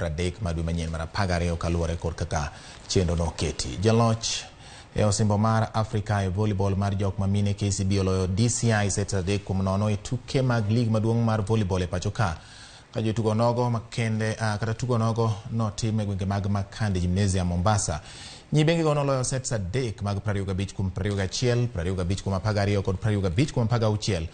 30 mar dwe manyien mar 12 kaluwore kod kaka chenro noketi. Jaloch e osimbo mar Afrika e volleyball mar jok mamine KCB oloyo DCI sets 3-0 e tuke mag lig maduong' mar volleyball e pacho ka. Ka jotugo nogo makende kata tugo nogo notim e gwenge mag Makande Gymnasium Mombasa. Nyibengigo noloyo sets 3 mag 25 kuom 21, 25 kuom 12 kod 25 kuom 16.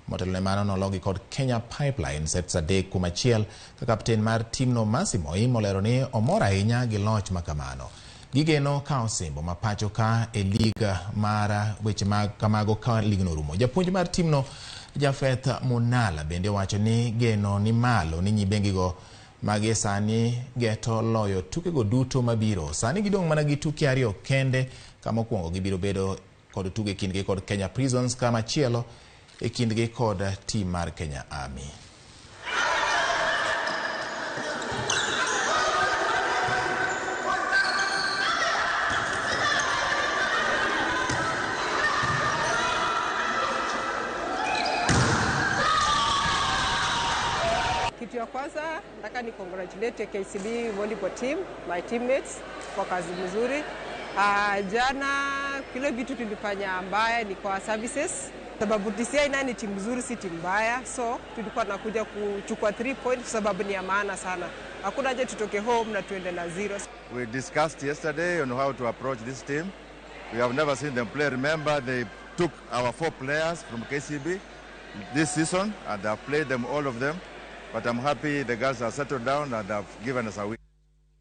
Motelo ne mano nologi kod Kenya Pipeline sets 3-1 ka kapten mar timno Mercy Moim olero ni omor ahinya gi loch makamano. Gigeno ka osimbo ma pacho ka e lig mar weche mag kamago ka ligno orumo. Japuonj mar timno Jafeth Munala bende owacho ni geno ni malo ni nyibengigo magi sani geto loyo tukego duto mabiro. Sani gidong' mana gi tuke 2 kende, ka mokwongo gibiro bedo kod tugo e kindgi kod Kenya Prisons, ka machielo e kindgi kod tim mar Kenya Army. Kitu ya kwanza nataka ni congratulate KCB volleyball team, my teammates kwa kazi mzuri. Jana kile vitu tulifanya mbaya ni kwa services, sababu DCI nayo ni timu nzuri, si timu mbaya, so tulikuwa tunakuja kuchukua 3 points sababu ni ya maana sana. Hakuna haja tutoke home na tuende na 0. We discussed yesterday on how to approach this team. We have never seen them play. Remember, they took our 4 players from KCB this season and they have played them, all of them. But I'm happy the girls are settled down and have given us a win.